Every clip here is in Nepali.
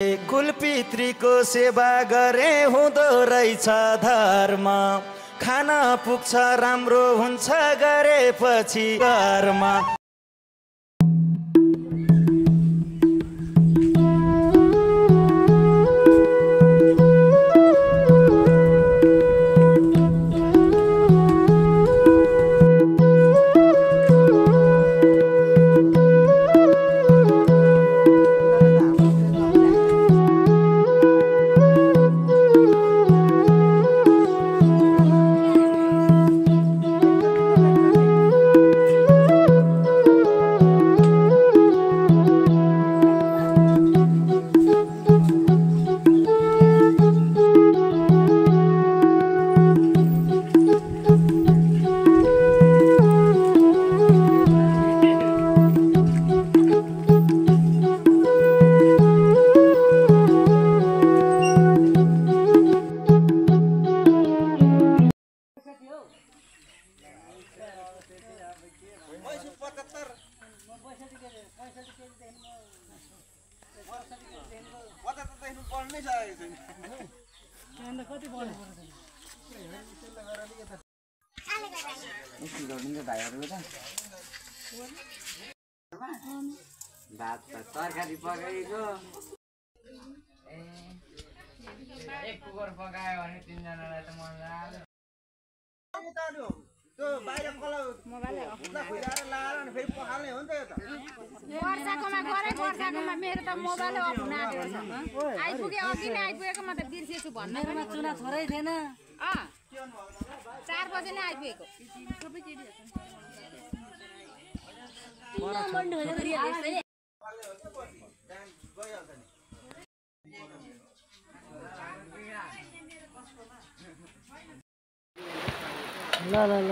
कुलपितृको सेवा गरे हुँदो रहेछ धर्म, खाना पुग्छ राम्रो हुन्छ गरेपछि कर्म। भात तरकारी पकाएको एक कुकर पकायो भने तीनजनालाई त मन लाग्यो। त्यो बाहिर कला मोबाइल खुलाएर लाएर अनि फेरि पखाल्ने हो नि त यो त। वर्षाकोमा गरे वर्षाकोमा मेरो त मोबाइल अफ हुन आँटेको छ। आइपुगे अघि नै आइपुगेको म त बिर्सेछु भन्न। मेरोमा चुना छोरै थिएन। 4 बजे नै आइपुगेको। सबै केटीहरु बन्द भयो गरी यसै ल ल ल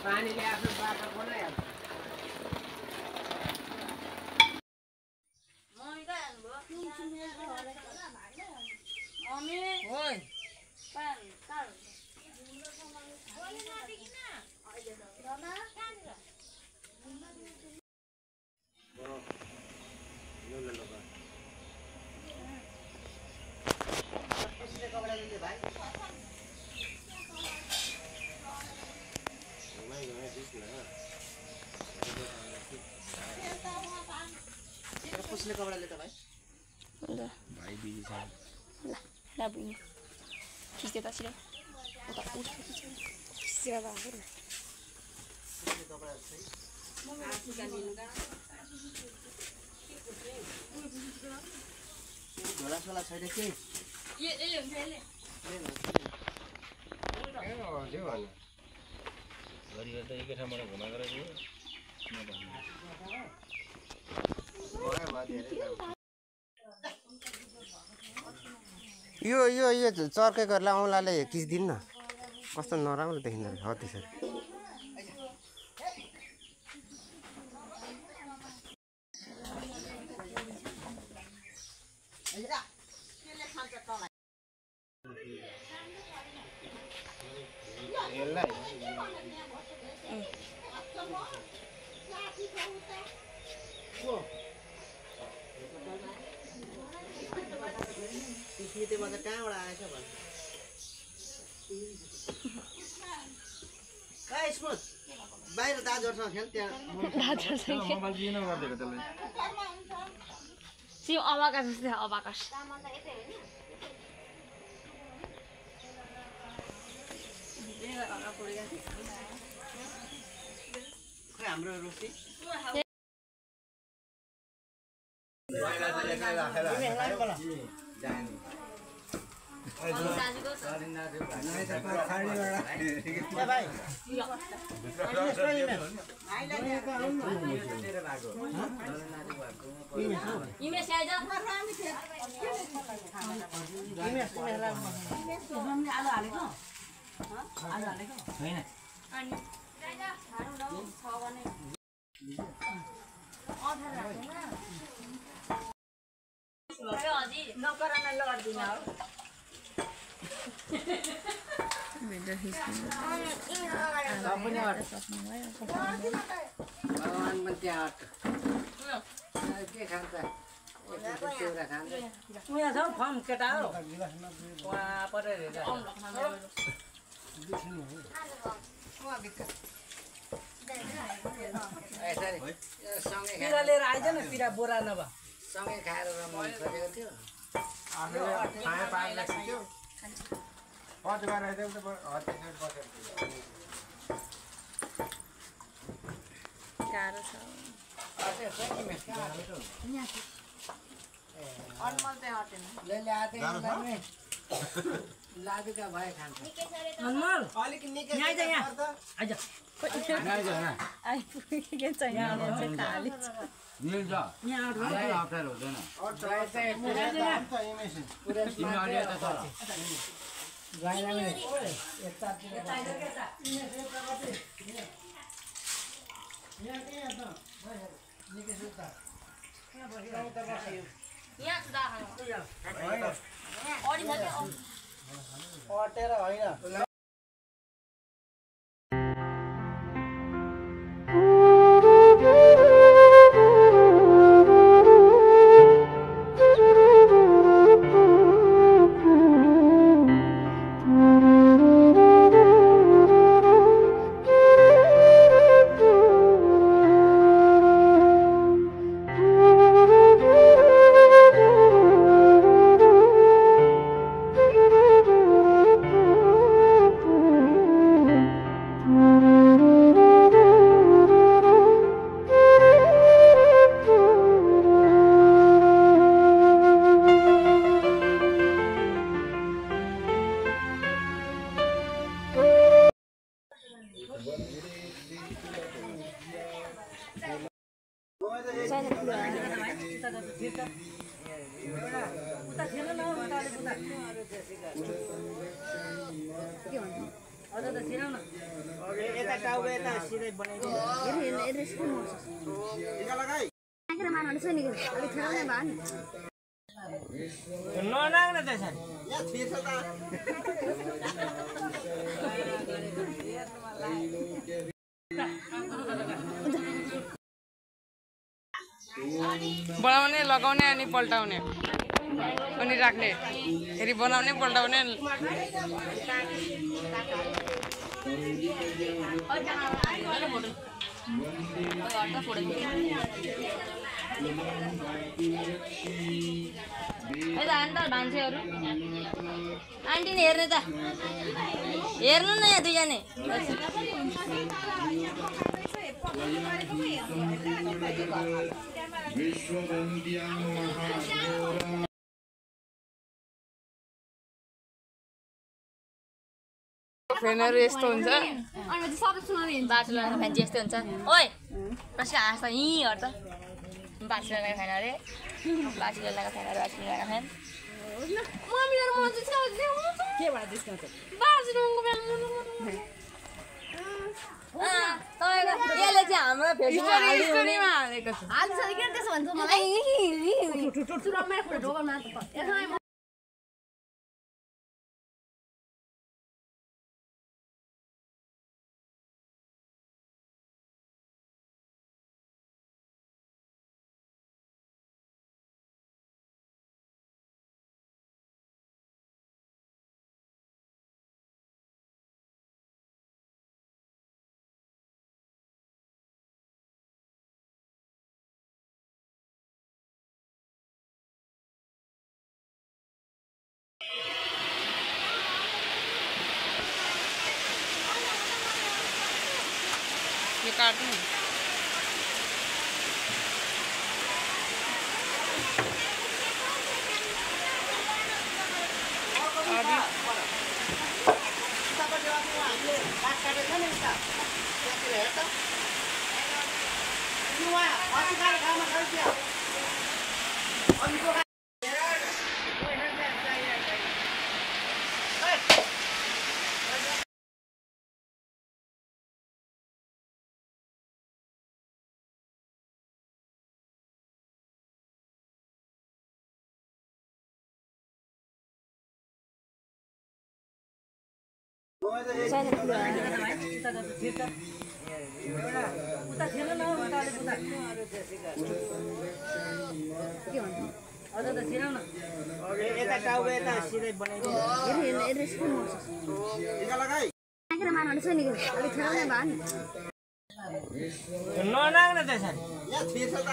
पानीले आफ्नो बाटो बनाइहाल्छ। मम्मी ओइ पान काल कसले कपडा ले त भाइ? भाइ बिजी छ। ल ल बुझ्नु खिच्दै त छिटो उता उठ खिचेर बा हेर्नु कसले कपडा चाहिँ झोला सोला छैन के? घरिघरि त एकै ठाउँबाट घुमाएको रहेछ। यो चर्केकोहरूलाई औँलाले खिच्दिनु न, कस्तो नराम्रो देखिँदो रहेछ हो त्यसरी। स्मितेमा त कहाँबाट आएछ भन्छ कहाँ स्मुथ बाहिर दाजुहरूसँग खेल त्यहाँ मोबाइल किन गरिदिएको त्यसले? सिउ अबाकस जस्तै अबाकस खै हाम्रो रोटी भगवान् पनि त्यहाँ हट के खान्छ चिउरा खान्छ उहाँ छ फर्म केटा हो वहाँ परेर पिरा लिएर आइज न पिरा बोरा नभए सँगै खाएर रमाउनु खोजेको थियो लादुका भए खान्छ अटेर होइन बनाउने लगाउने अनि पल्टाउने अनि राख्ने फेरि बनाउने पल्टाउने मान्छेहरू आन्टी नि हेर्ने त हेर्नु न यहाँ दुईजना फ्यानहरू यस्तो हुन्छ बार्सिलोनाको फ्यान चाहिँ यस्तै हुन्छ ओइ कसको हाँस त यहीँ हट त बार्सिलोनाको फ्यान अरे बार्सिलोनाको फ्यान अरे बार्सिलोनाको फ्यान यसले चाहिँ हाम्रो स्टोरीमा हालेको छ यो काट्नु उता खेल न उता अलिक उता के भन्नु अझ त छिराउ न यता टाउको यता सिधै बनाइदिनु ननाग्न त्यसरी यहाँ थिएछ त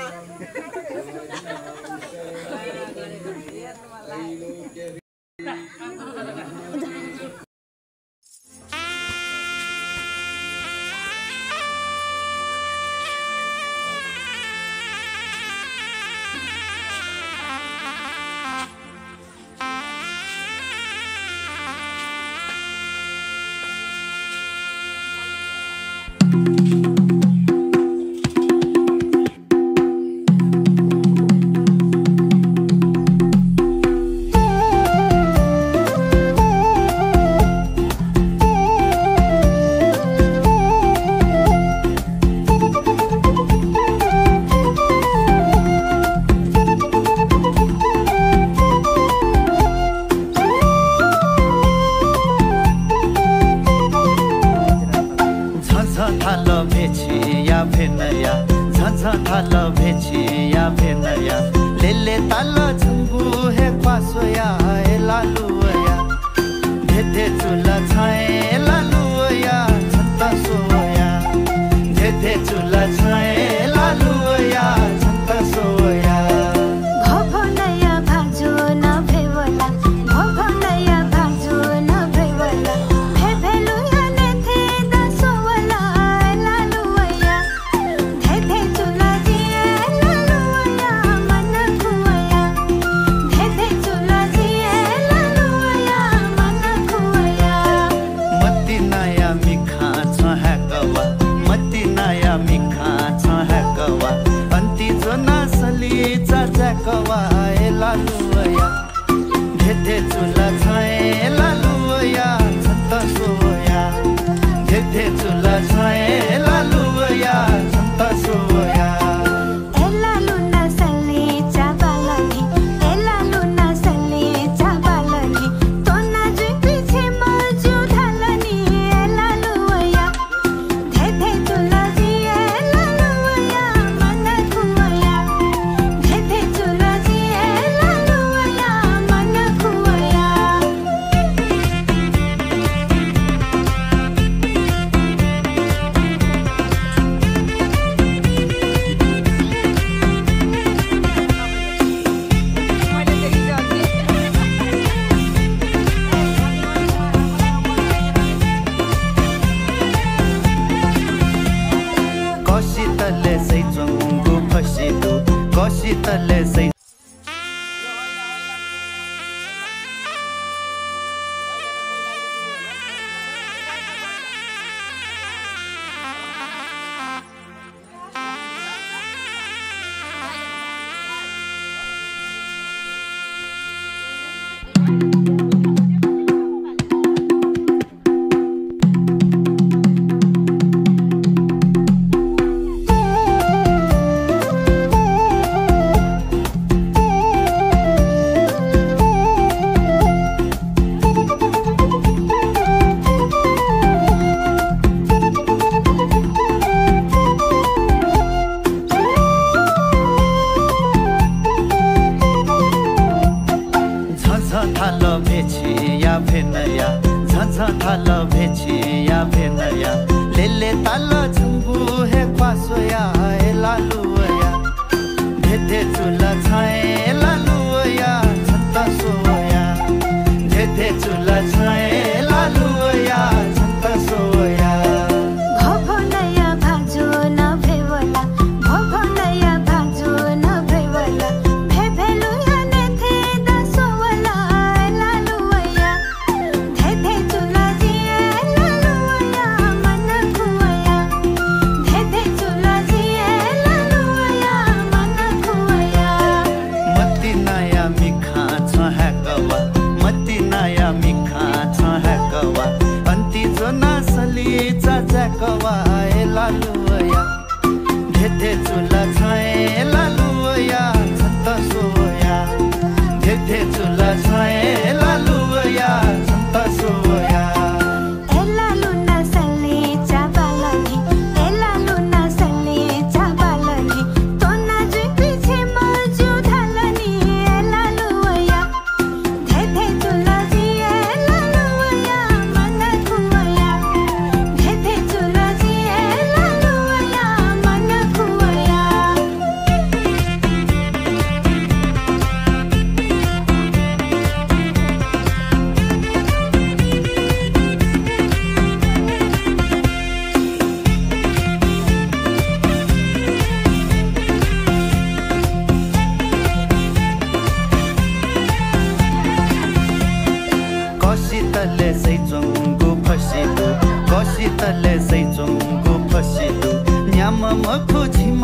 याम मखु झिम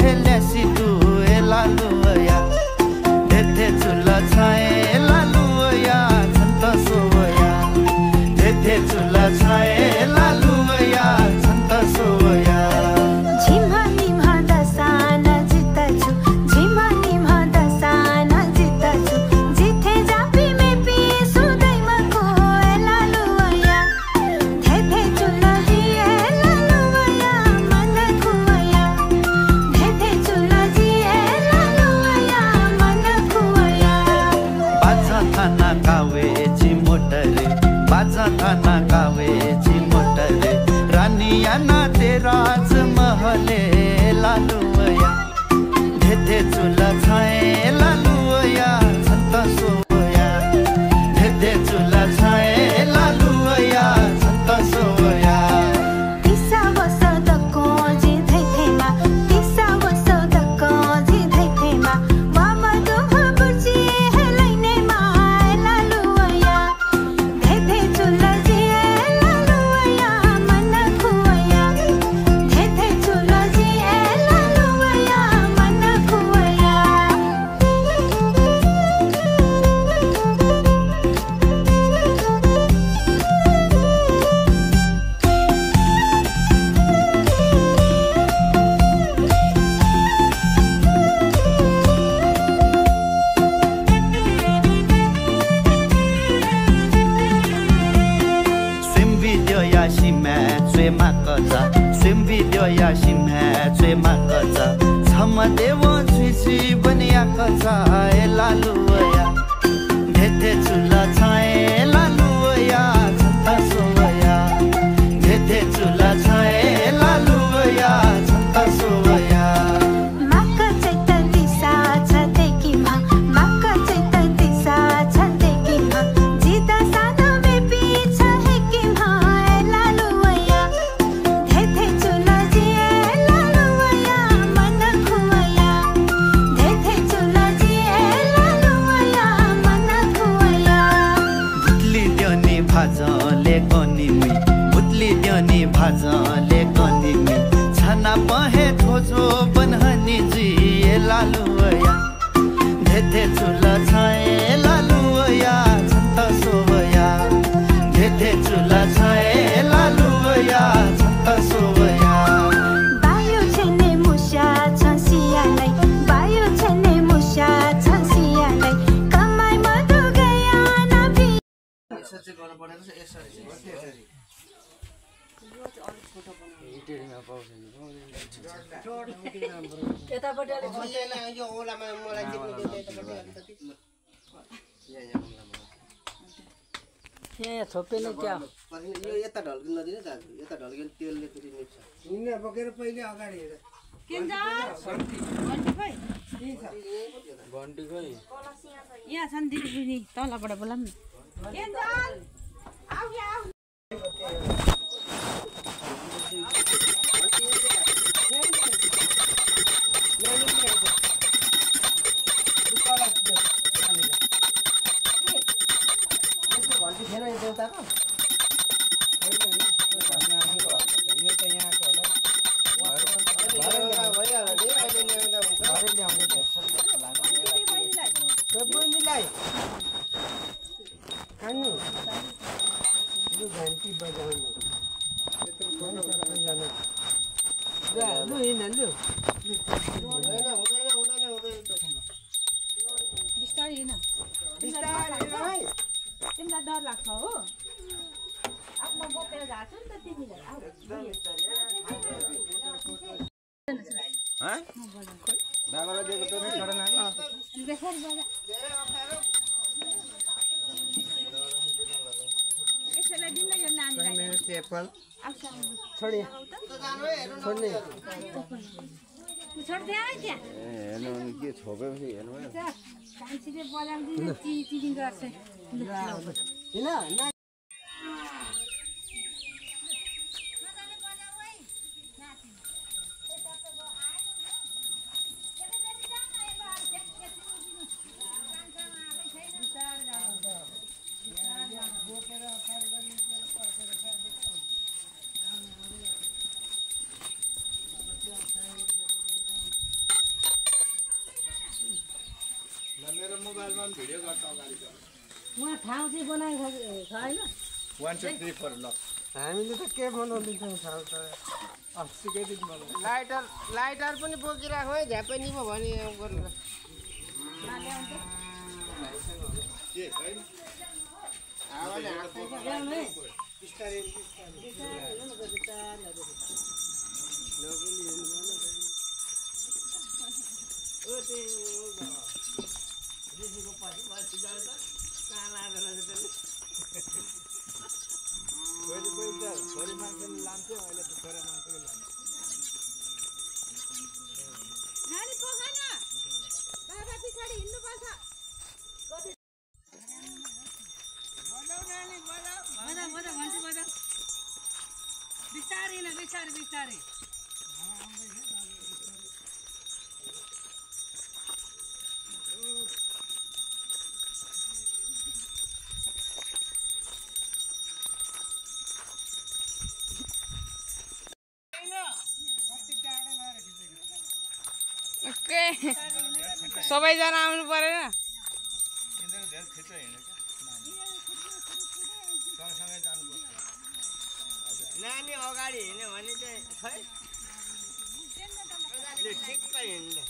हेल्यासी तु लालुया धेथे चुला छाए लालुया छन्त सोया धेथे चुला छाए लालुया छन्त सोया थाना गावेची मोटरे रानिया ना ते राजमहले लालुया धेथे चुला छाए लालुया छन्त सोया धेथे चुला छाए लालुया छन्त सोया देव छुइछुइ बनियाको छ लालुया धेथे चुला छाए लालुया छन्त सोया धेथे चुला छाए लालुया छन्त सोया भाजले कनिमी छाना पहे थोजो बनहनी जी लालुया धेथे चुला छाए लालुया छन्त सोया धेथे चुला छाए लालुया छन्त सोया यहाँ छोपेले क्या यो यता ढल्किन नदिने दाजु यता ढल्किन तेलले फेरि निप्छ हिँड्न बोकेर पहिले अगाडि घन्टी खोइ यहाँ छन् दिदी तलबाट बोलाम न घन्टी थिएन यो देउताको यो त यहाँको होला भइहाल्छ नि अहिले ल्याउँदा बहिनीलाई खानु यो घन्टी बजाउनु लु हिँड्न लु बिस्तारै हिँड बिस्तारै तिमीलाई डर लाग्छ हो अब म बोकेर जान्छु नि त तिमीलाई बाबालाई दिएको त छोडन यसैलाई दिन्न यो नानीलाई मेरो टेपल आउँछ छोड्ने छोड्ने छोड्दै आयो त्यहाँ हेर्नु के छोपेपछि हेर्नु कान्छीले बजाउँदिन चिचिङ गर्छ होइन उहाँ ठाउँ चाहिँ बनाएको छ होइन 1 2 3 4 ल हामीले त के बनाउँदैछौँ ठाउँ त अस्तिकै दिन बनाउँ लाइटर पनि बोकिराख है झ्यापै नि पो भने गर्नु के है हावाले ल्याउनु है बिस्तारै छोरी मान्छेले लान्थ्यो अहिले त छोरा मान्छेले लान्छ नानी पखान बाबा पछाडि हिँड्नुपर्छ बजाऊ घन्टी बजाऊ बिस्तारै न बिस्तारै ओके सबैजना आउनु परेन नानी अगाडि हिँड्यो भने चाहिँ खै ठिक्क हिँड्ने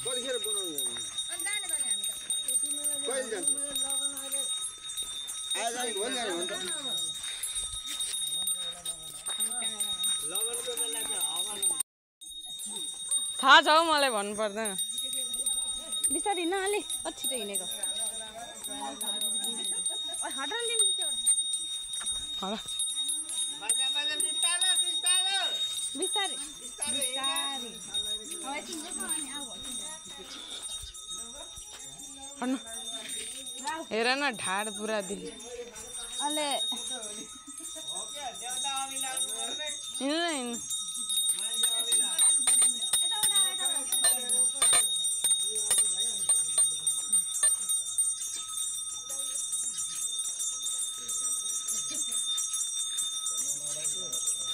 कतिखेर बनाउनु कहिले जान्छ आज भनिहाल्यो भने त लगनको बेला त हवा थाहा छ हौ मलाई भन्नु पर्दैन बिस्तारै हिँड्न अलि छिटो हिँडेको बिस्तारै हेर न ढाड पुरा दिदी अहिले हिँड्नु न हिँड्नु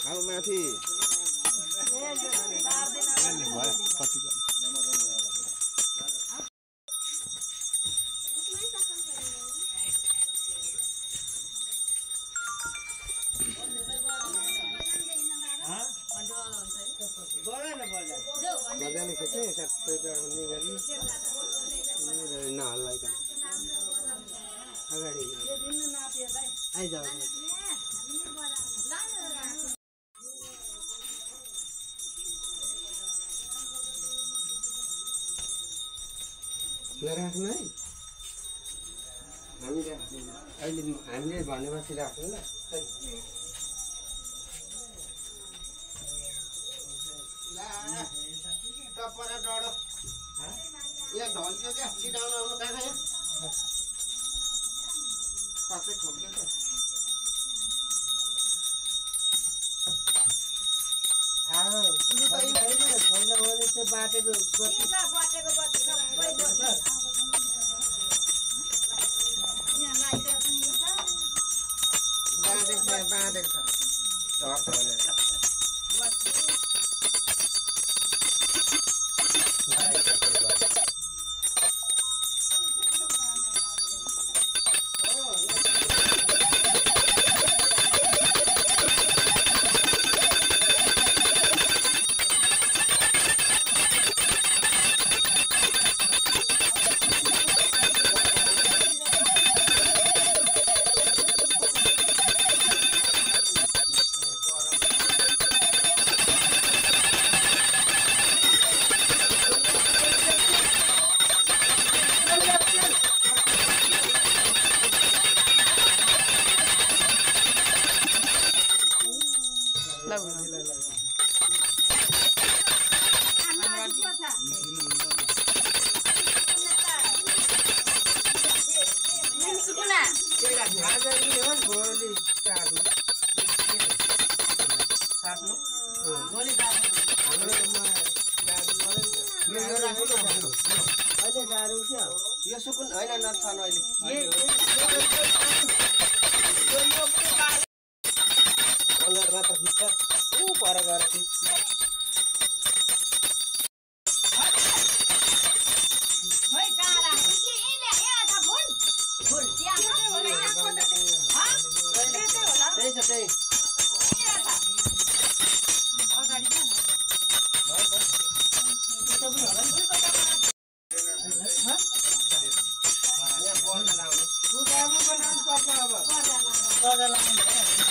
खाऊ माथि मजाले खिच्ने सबै नि गरी नहल्लाइकन अगाडि आइजाऊ नराख्नु है हामीले हामीले भनेपछि राख्नु ल टपरा डढो यहाँ ढल्क्यो क्या छिटाउनु आउनु कहाँ यहाँ सबै ठोक्यो क्या छैन भने त्यो बाटेको बाँधेको छ झर्छ भनेर गोली अहिले गाह्रो क्या यो सुकुन होइन नछानु अहिले मात्र खिच्छ ऊ पर गएर खिच्छ त्यही छ त्यही पर्दा लाउनु